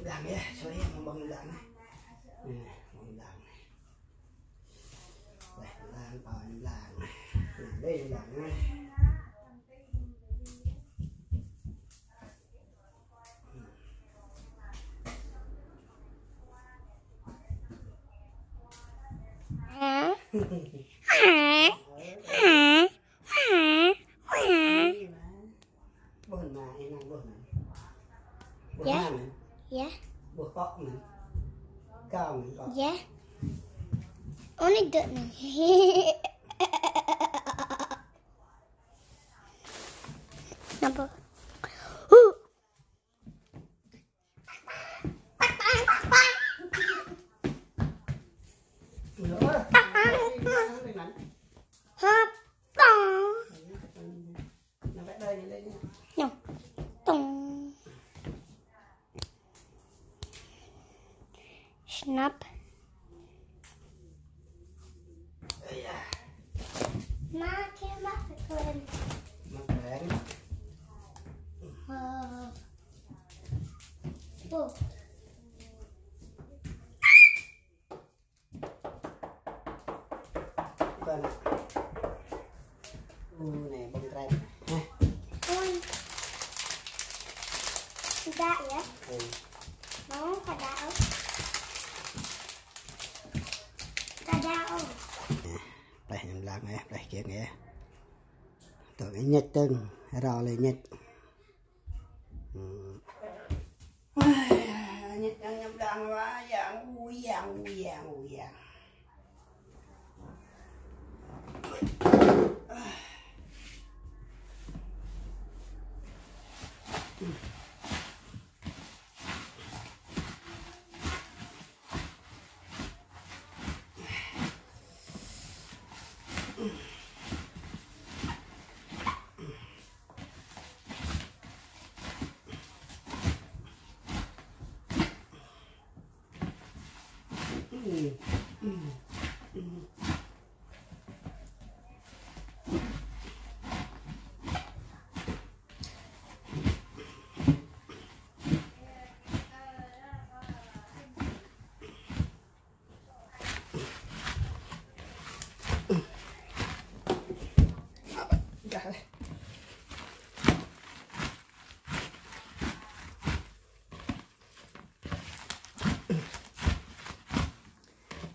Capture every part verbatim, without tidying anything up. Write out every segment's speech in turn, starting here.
Blang yơh, sorry, mă ƀơ̆ng blang anai. Anai, ƀơ̆ng blang anai. Leh blang, pă blang. Anai, dih blang anai. Ƀôh anai, anai, ƀôh anai. Ƀôh anai. Yă. Anai. Yă. Ƀôh kŏ anai. Kâo anai kŏ. Yă. Ôh, anai dŏ anai. Nă ƀôh. Huh. Hơp. Nă, tong. Snap. Mă, kơ mă kơ kơn. Mă kơ kơn. Hơ. Ƀôh. Kơn. Ơ, anai ƀơ̆ng krep. Hă? Ui. Đă yơh. Ừ. Mă, ka đă ôh. Ka đă ôh. Pleh ñu blang yơh, pleh kiăng yơh. Tŏ ñĕč tơ̆ng, rao lĕ ñĕč. Hmm. Ñĕč ñu blang wa, yang, u, yang, u, yang, u, yang.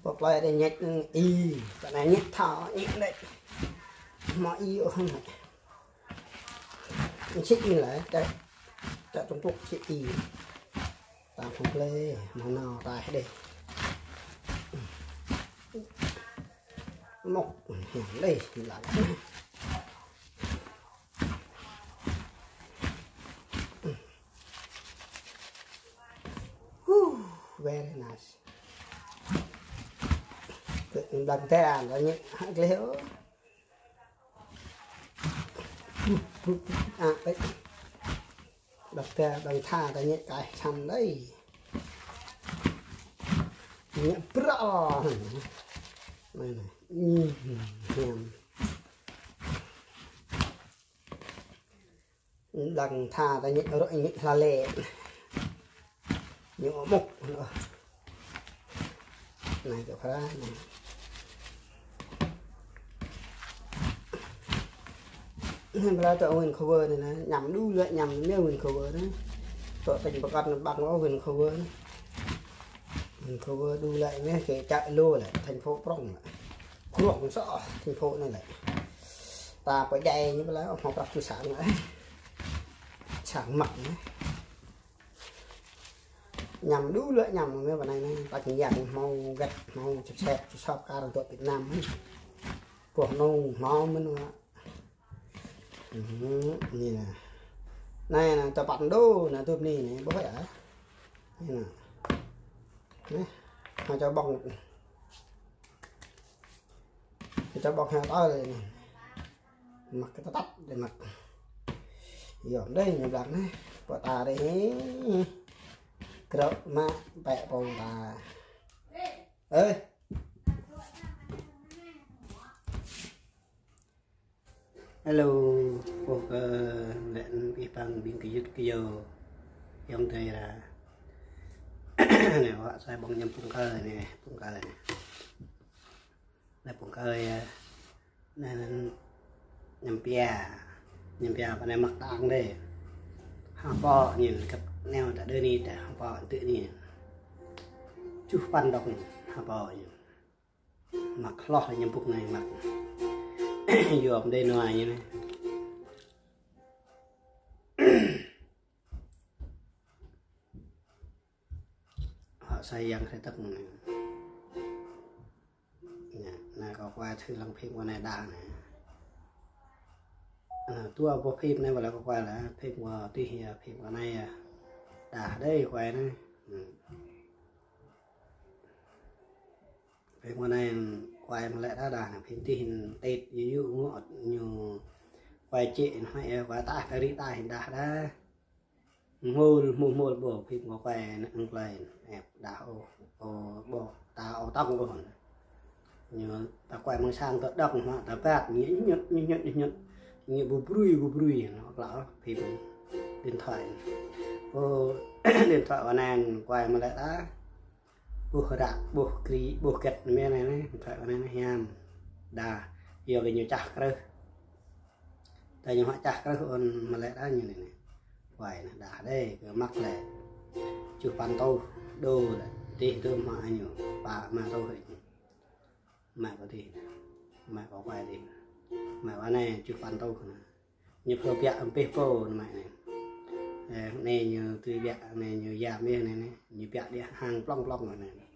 Pơplai đe ñĕč i, kơ anai ñĕč thâo, ñĕč đĕč. Mă i ôh anai. Čih i lĕ, ta, ta Trung Quốc čih i. Ta phung plei, mơ̆ng nao ta đeh. Mŏk, hiam đeh, lăng. Huh, very nice. Lăng ta, lăng ñĕč, gleh ôh. Ă, ĕ. Đŏk ta, đŏk tha, ta ñĕč kaih čăm đơi. Ñĕč brŏ. Anai, anai. Ih, hiam. Đŏk tha, ta ñĕč rŏ, ñĕč hla lĕ. Ñu mŭk. Anai kơ phara anai. Anai bla tŏ Nguyễn Khơ Vơ anai, anai, ñăm đu lĕ ñăm anai Nguyễn Khơ Vơ anai. Tŏ tỉnh Bắc Cạn anai ƀăng ôh Nguyễn Khơ Vơ anai. Nguyễn Khơ Vơ đu lĕ anai kơ čar lu lĕ, thành phố prŏng lĕ. Prŏng sŏ, thành phố anai lĕ. Ta pơdjai ñu bla, ôh, hmâo prăk ču sang lĕ. Sang măk anai. Ñăm đu lĕ ñăm anai bơnai anai, ta čing yang hmâo gĕt, hmâo čơp sĕp, čơp sŏp kar dŏ Việt Nam anai. Pô hnung hmâo mơ̆n wa. Ư, anai anai. Anai anai, ta păt đô, anai tŭp anai, anai, ƀuh yơh. Anai anai. Anai, hmâo čô ƀơ̆ng. Čô ƀơ̆ng hmâo tơl anai. Măk kơ tơtăt đơi măk. Yom đơi ñu blang anai. Pô ta đơi. Krơ̆ mă pĕ pô ta. Ơi. Hello, pô kơ lĕ ih păng ƀing kơ yŭt kơ yô. Yŏng tơi ra. Anai, wă sai ƀơ̆ng ñăm pŭng kơi anai, pŭng kơi anai. Anai pŭng kơi, ơ, anai, anai, ñăm pia. Ñăm pia pơ anai mă tang đê. Hăng pô ñin kăt neo ta đơ ni ta hăng pô tơ ni. Čuh păn dŏ hăng pô ñin. Mă hloh lĕ ñăm pŭng anai mă. Yua pơdơi nua ñin anai. Hŏ sai yang hre tăk anai. Anai, anai kâo kuai thử lăng phim kâo anai đah anai. Anai, tua boh phim anai wơ̆t lĕ kâo kuai lĕ phim kâo tih ya, phim kâo anai ya. Đah đơi kuai anai. Hmm. Phim kâo anai kuai mă lĕ đah đah anai, phim tih hin tet yu yu ngŏ ñu kuai čĕ hin hmai ya, kuai tah kari tah hin đah đah. Hmul, hmul, hmul ƀô̆ phim kâo kuai anai, ăng klai, ĕp, đah ôh, ôh, ƀô̆, ta ôh tŏng ôh. Ñu ta kuai mơ̆ng sang tơ dŏ hmă, ta ƀat, ñu ñut, ñu ñut, ñu ñut. Ñu ƀu brui, ƀu brui, ñu klă phim điện thoại. Ôh, điện thoại kâo anai kuai mă lĕ đah. Ƀuh ră, ƀuh kri, ƀuh kĕt mơ̆n anai, điện thoại kâo anai hiam. Đah, yua kơ ñu čah krưh. Ta ñu hŏ čah krưh ôn mă lĕ đah ñu anai anai. Kuai anai đah đê, kơ mă lĕ. Čuh păn tuh, đô lĕ. Tih tơ mă ñu, pă mă tuh rĕ. Mă kâo tih. Mă kâo kuai tih. Mă kâo anai čuh păn tuh anai. Ñu phlô biă ăm pih pô anai mă anai. Ơ, anai ñu tui biă, anai ñu yam yơh anai anai. Ñu biă đih hăng plŏng plŏng anai anai.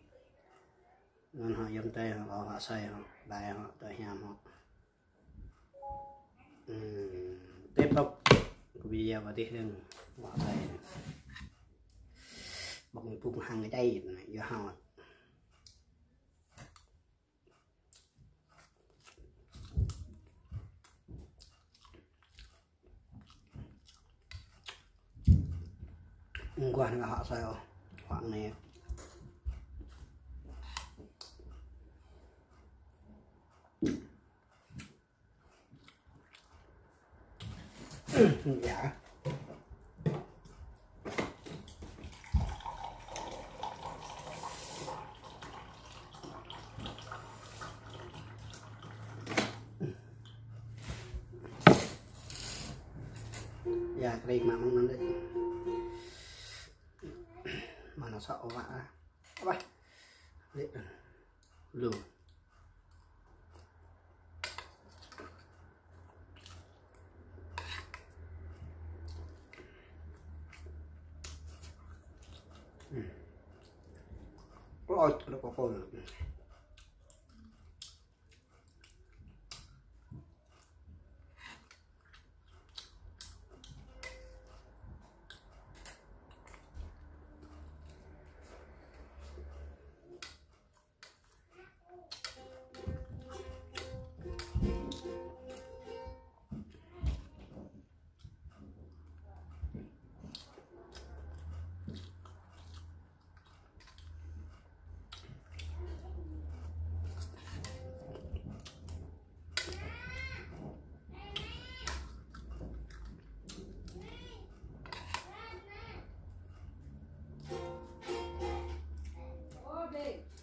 Anŭn hŏ yom tơi hŏ, hŏ sai hŏ, ƀai hŏ, tơ hiam hŏ. Hmm, tiếp tục. Kâo ƀu djơ̆ pơtih dơ̆ng. Wă sai. Ƀơ̆ng ñu pŭng hăng kơ čai anai, yua hŏ. Mơguah anai kơ hŏ sai ôh. Hŏ anai. Yă. Yă, kơđi mă mơ̆ng anŭn đĕ. Mă anŭn sa ôh wă ah. Wă. Lĕ. Lu. Hmm. Ôi, nó có cồn.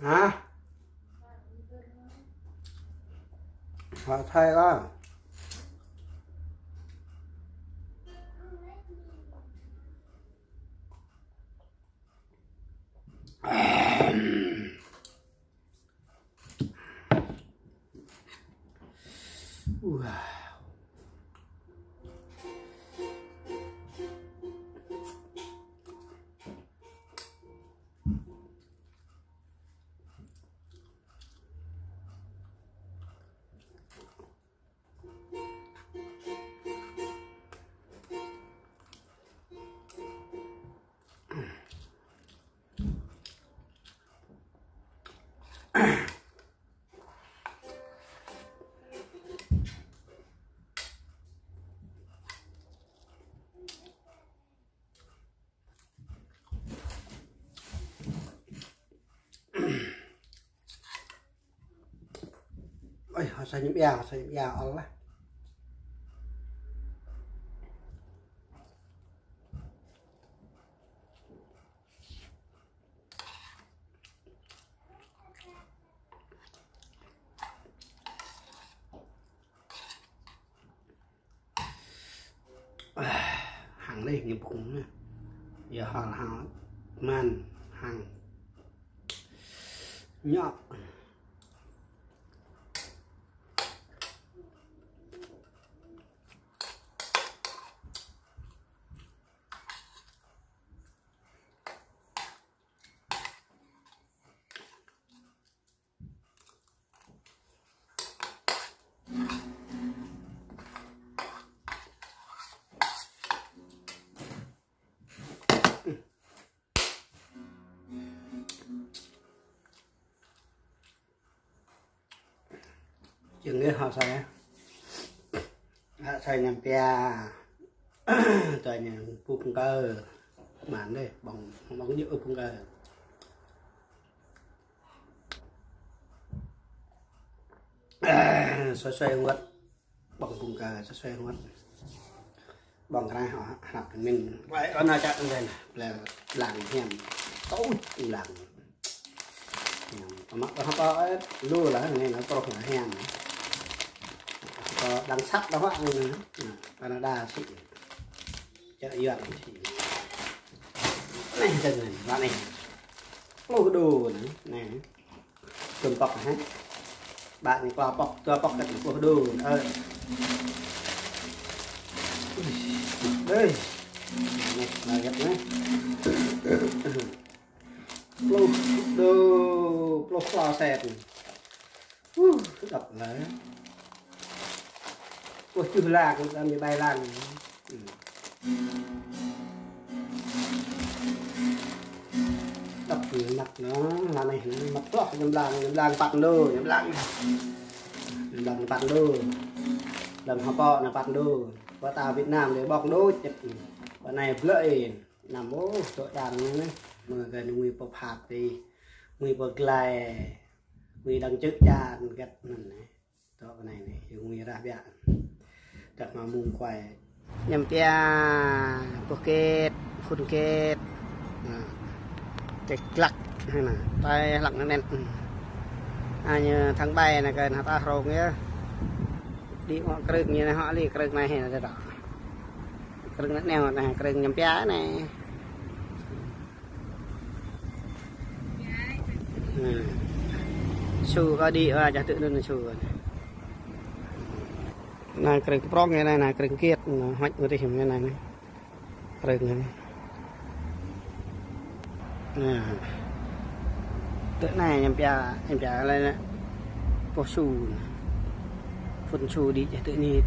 Hả? Họ thay đó. Wow. Ôi, hŏ sa ñŭm ia, hŏ sa ñŭm ia ôh lah. Hăng lĕ ñu pŭk anai. Yua hal hăng mơ̆n hăng ñu. Jing yơh hŏ sai. Hŏ sai ñăm pia. Tơl ñu pŭk kơ. Mơ̆n dêh, ƀơ̆ng, ƀơ̆ng ñu pŭk kơ. Soi soi wơ̆t. Ƀơ̆ng pŭk kơ, soi soi wơ̆t. Ƀơ̆ng kơ anai hŏ, hnăp mĭn. Wai, kơ anai čă anai, plei lăng hiam. Tui lăng. Hiam. Pơmă kơ hŏ pơ, ơ, lu lah, anai nao truh lah hiam. Kơ đang săp dah hŏ anai. Nah, Canada sĭ. Čă Yuan sĭ. Anai, čă anai, wă anai. Pluh đô anai, anai. Tơm pŏk hă? Ƀă ñu klâo pŏk, dua pŏk kơ pluh đô. Ơ. Dêh. Anai, anai găt anai. Pluh đô, pluh klâo set. Uh, đăp lĕ. Ơ, čuh lăng, kơ anai ƀai lăng. Đăp măt anai, lăng anai, măt hloh, ñăm lăng, ñăm lăng păt đô, ñăm lăng. Ñăm lăng păt đô. Lăm hơpă anai păt đô. Kơ ta Việt Nam lĕ ƀơ̆ng đô čĕt. Kơ anai blơi. Năm ôh, tŏ đang anai. Mơ̆ gơ̆ ngui pơphat ti. Ngui pơglai. Ngui đang čư̆ čan găt anai. Tŏ kơ anai anai, yua ngui rah biă. Tơdah mă mơ̆ng kuai. Ñăm pia, boh kĕt, phŭn kĕt. Nah. Tĕk glăk, hă anai. Tai hlăk anai anai. Anai ñu thang ƀai anai kơ anai ta hrŏng yơh. Đĭ mă krư̆ ñu anai hŏ lĕ krư̆ anai hă anai tơdah. Krư̆ anai anai, krư̆ ñăm pia anai. Nah. Su kơ đĭ, wah, čah tŭ anŭn su. Anai krư̆ prŏng anai, anai krư̆ kĕt, anai hŏč mơ̆ tih anai, anai. Krư̆ anai. Nah. Tơ anai ñăm pia, ñăm pia lĕ anai. Boh su. Phŭn su đĭ čah tŭ anai.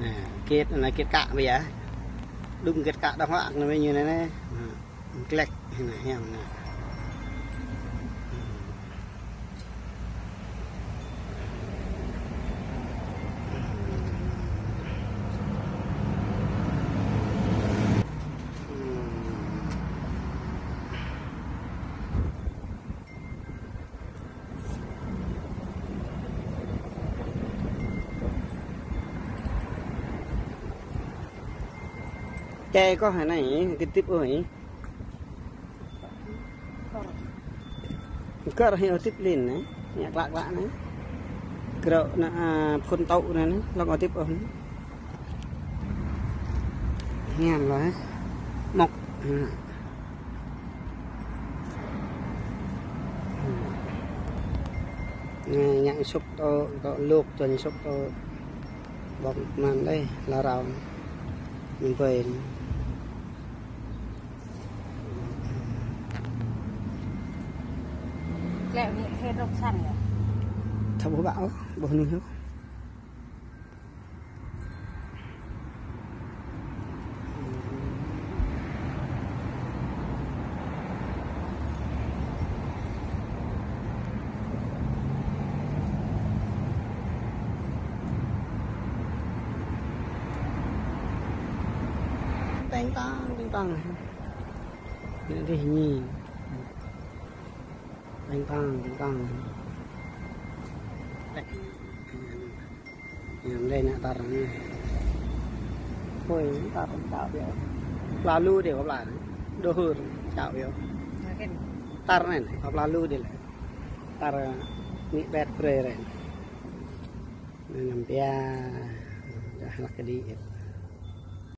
Nah, kĕt, anai kĕt kă ƀơi yơh. Đŭng kĕt kă đŏng hă, anai ƀơi ñu anai anai. Nah, glĕk, anai hiam anai. Čai kơ hă anai, kơ tip ơi. Kơ hă tip lin anai, ñu klă klă anai. Krư̆ anai, a, phŭn tŏ anai, anai, lŏng tip ơi. Hiam lah, ơ. Mŏk. Anai, ñu sŭk tŏ, tŏ lŭk, tŏ ñu sŭk tŏ. Ƀơ̆ng mơ̆n lĕ, la rau. Ñu ƀơi. Lĕ ñu thê rơ̆k săn yơh. Thâo ƀuh ƀă ôh, ƀuh anai ôh. Teng tang, teng tang. Anai dih ñi. Teng tang, teng tang. Ñu anai anai tar anai. Ôi, tar čao biă. Pla lu dih kơ pla anai. Đôhur čao biă. Tar anai, kơ pla lu dih lĕ. Tar, ơ, anai ƀĕt brơi anai. Pia, dah lăk kơđi.